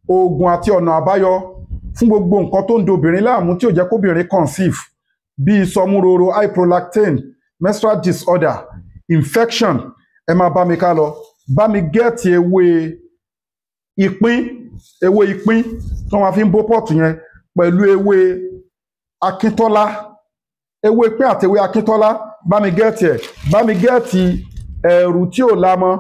Oògùn àti ọ̀nà àbáyọ fún gbogbo nǹkan tó ń do obìnrin láàmú tí ò jẹ́ kóbìnrin conceive, bíi sọmúroro, high prolactin, menstrual disorder, infection. Ẹ máa bá mi ká lọ. Bá mi get ewé ìpín, ewé ìpín tí wọ́n máa fi ń bó pot yẹn, pẹ̀lú ewé akíntọ́lá. Ewé ìpín àti ewé akíntọ́lá, bá mi get ẹ̀. Bá mi get ẹ̀rù tí ò lamọ́,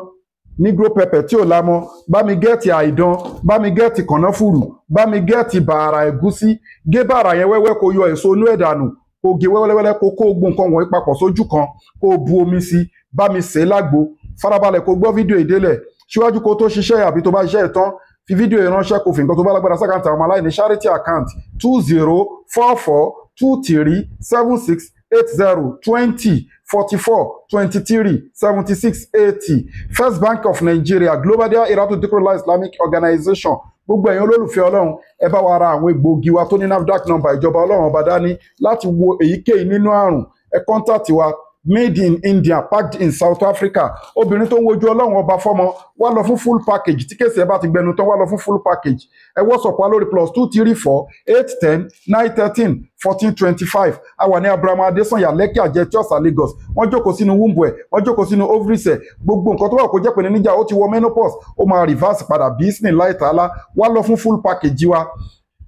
negro pepper tí ò lamọ́. Bá mi get àìdán. Bá mi get kànáfùrù. Bá mi get bàrà ẹ̀gúsí. Gé bàrà yẹn wẹ́wẹ́, kó yọ èso inú ẹ̀ dànù, kó gé wẹ́wẹ́wẹ́wẹ́, kó kó gbogbo nǹkan wọ̀nyí papọ̀ sójú kan, kó bu omi sí. Bá mi sè é lágbo. Farabalẹ̀ kó gbọ́ fídíò ìdélẹ̀ síwájú kó tó ṣiṣẹ́, àbí tó bá ṣiṣẹ́ tán, fi fídíò yìí ránṣẹ́, kó fi nǹkan tó bá lágbára sí account àwọn aláìní, charity account 2044237680, 2044237680, First Bank of Nigeria, Global Dahiratu Dhikrlahi Islamic Organization. Gbogbo ẹ̀yin olólùfẹ́ Ọlọ́run, ẹ bá wa ra àwọn egbòogi wa tó ní NAFDAC number ìjọba Ọlọ́run ọba dání láti wo èyíkéyìí nínú àrùn. Ẹ contact wa. Made in India, packed in South Africa. Obìnrin tó ń wojú Ọlọ́run ọba fọ́mọ, wá lọ fún full package. Tí case ẹ bá ti gbẹnu tán, wá lọ fún full package. Ẹ WhatsApp wa lórí +234 810 913 1425. A wà ní Abraham Adesanya, Lekki Ajah, Ọ̀sà, Lagos. Wọ́n jókòó sínú womb ẹ̀, wọ́n jókòó sínú ovaries ẹ̀. Gbogbo nǹkan tó wà kó jẹ́ pé níjà, ó ti wọ menopause, ó máa reverse padà bí láì tààlà. Wá lọ fún full package wa,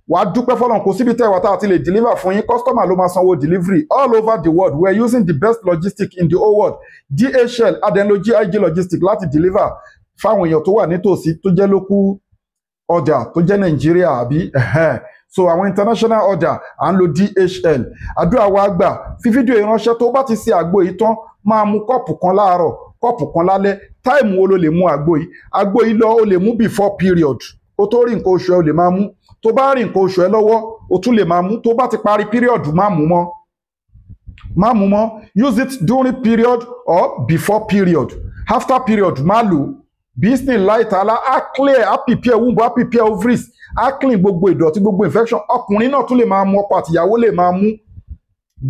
wàá dúpẹ́ fọlọ́n. Kò síbi tẹ́ wà tá a ti lè deliver fún yín. Customer ló máa sanwó delivery. All over the world, we are using the best logistic in the whole world, DHL adenlo GIG Logistic, láti deliver fáwọn èèyàn tó wà nítòsí, tó jẹ́ local order, tó jẹ́ Nàìjíríà àbí ẹ̀hẹ́n. So àwọn international order, à ń lo DHL. Àdúrà wa gbà. Fi fídíò ìránṣẹ́. Tó bá ti ṣe àgbo yìí tán, máa mu cup kan láàárọ̀, cup kan lálẹ́. Time wo ló lè mu àgbo yìí? Àgbo yìí lọ, ó lè mú before period. Kó tó rí nǹkan oṣù ẹ, o lè máa mú. Tó bá rí nǹkan oṣù ẹ lọ́wọ́, o tún lè máa mú. Tó bá ti parí period, má mú mọ́, má mú mọ́. Use it during period or before period. After period, má lò. Bismillah ta'ala, á clear, á prepare womb, á prepare ovaries, á clean gbogbo ìdọ̀tí, gbogbo infection. Ọkùnrin náà tún lè máa mú, ọkọ àtìyàwó lè máa mú.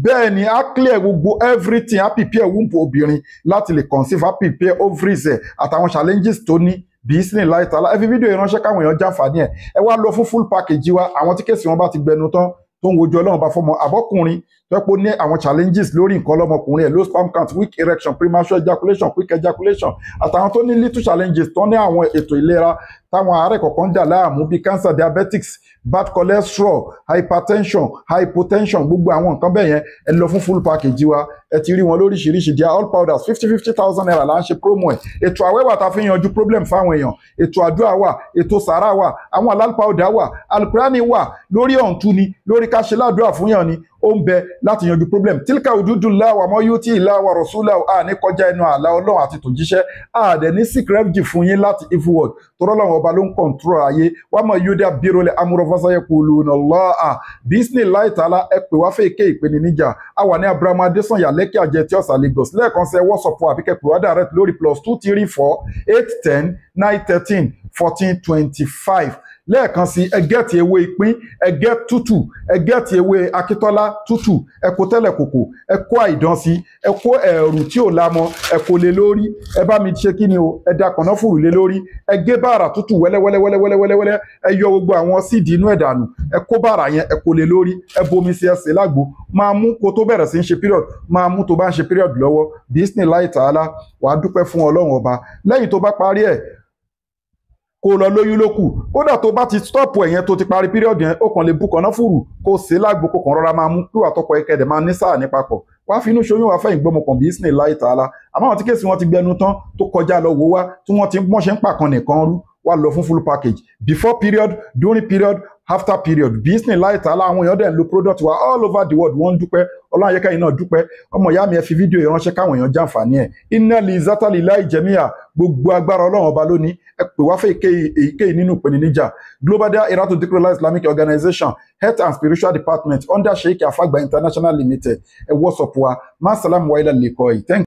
Bẹ́ẹ̀ ni, á clear gbogbo everything, á prepare womb obìnrin láti lè conceive, á prepare ovaries ẹ̀ àtàwọn challenges tó ní. Bismillah ta'ala, ẹ fi fídíò yìí ránṣẹ́ káwọn èèyàn jàǹfààní ẹ̀. Ẹ wá lọ fún full package wa. Àwọn tí case wọn bá ti gbẹnu tán, tó ń wojú Ọlọ́run bá fọmọ, àbọ́kùnrin tó pé ó ní àwọn challenges lórí nǹkan ọlọ́mọkùnrin ẹ̀, low sperm count, weak erection, premature ejaculation, quick ejaculation, àtàwọn tó ní little challenges, tó ní àwọn ètò ìlera táwọn àárẹ̀ kọ̀ọ̀kan ń dà láàmú, bíi cancer, diabetics, bad cholesterol, hypertension, hypotension, gbogbo àwọn nǹkan bẹ́ẹ̀ yẹn, ẹ lọ fún full package wa. Ẹ ti rí wọn lóríṣiríṣi. They are all powders. 50,000 naira là ń ṣe promo ẹ̀. Ètò àwẹ̀ wà tá a fi ń yanjú problem fáwọn èèyàn. Ètò àdúrà wà, ètò sàrà wà, àwọn halal powder wà, alukurani wà lórí ọ̀ǹtú ni, lórí ká ṣe ládùúrà fún yàn ni, ó ń bẹ láti yanjú problem. Tilka hududullah wa man yuti illaha wa rasulahu. A ní kọjá ẹnu àlá Ọlọ́run àti tòjíṣẹ́. A dẹ̀ ní seek refuge fún yín láti evil world, torọ́ Ọlọ́run ọba ló ń control ayé. Wa man yudabbirul amra fasayaquluna Allah. Bismillahi ta'ala, ẹ pè wá fẹ́ ike ìpèníjà. A wà ní Abraham Adesanya, Lekki Ajah, tí Ọ̀sà, Lagos. Lẹ́ẹ̀kan sẹ́, WhatsApp àbí kẹ́ pè wá direct lórí +234 810 913 1425. Lẹ́ẹ̀kan sí, ẹ get ewé ìpín, ẹ get tútù, ẹ get ewé akíntọ́lá tútù, ẹ kó tẹ́lẹ̀ kòkò, ẹ kó àìdán sí, ẹ kó ẹ̀rù tí ò lámọ, ẹ kó lé lórí. Ẹ bá mi ṣe kí ni o, ẹ da kànáfùrù lé lórí. Ẹ gé bàrà tútù wẹ́lẹ́wẹ́lẹ́wẹ́lẹ́wẹ́lẹ́, ẹ yọ gbogbo àwọn seed inú ẹ̀ dànù. Ẹ kó bàrà yẹn, ẹ kó lé lórí, ẹ bomi sí, ẹ sè lágbo. Máa mú kó tó bẹ̀rẹ̀ sí ń ṣe period, máa mú tó bá ń ṣe period lọ́wọ́. Bismillahi ta'ala, wàá dúpẹ́ fún Ọlọ́run ọba. Lẹ́yìn tó bá parí ẹ̀, kó lọ lóyún ló kù. Kódà tó bá ti stop ẹ̀ yẹn, tó ti parí period yẹn, ó kàn lè bu kànáfùrù, kó sè é lágbo, kó kàn rọra máa mú kí wàá tọkọ ẹkẹ dẹ̀ máa ní sáà ní papọ̀. Wàá fi inú ṣoyún, wàá fẹ́yìn gbọ́mọkàn. Bismillahi ta'ala. Àmọ́ àwọn tí case wọn ti gbẹnu tán, tó kọjá lọ wò wá, tí wọ́n ti wọ́n ṣe ń pàkan nìkan rú, wá lọ fún full package, before period, during period, after period. Bismillahi ta'ala. Àwọn èèyàn dẹ̀ ń lo product wa all over the world, wọ́n ń dúpẹ́. Ọlọ́run ayẹ́kẹ́ yìí náà dúpẹ́. Ọmọ ìyá mi, ẹ fi fídíò yìí ránṣẹ́ káwọn èèyàn jàǹfààní ẹ̀. Innal izzata lillahi jami'a. Gbogbo agbára, Ọlọ́run ọba lónìí. Ẹ pè wá fún èyíkéyìí nínú ìpèníjà. Global Dahiratu Dhikrlahi Islamic Organization, Health and Spiritual Department, under Sheikh Afagba International Limited. Ẹ WhatsApp wa. Masalam wa ila liqai. Thank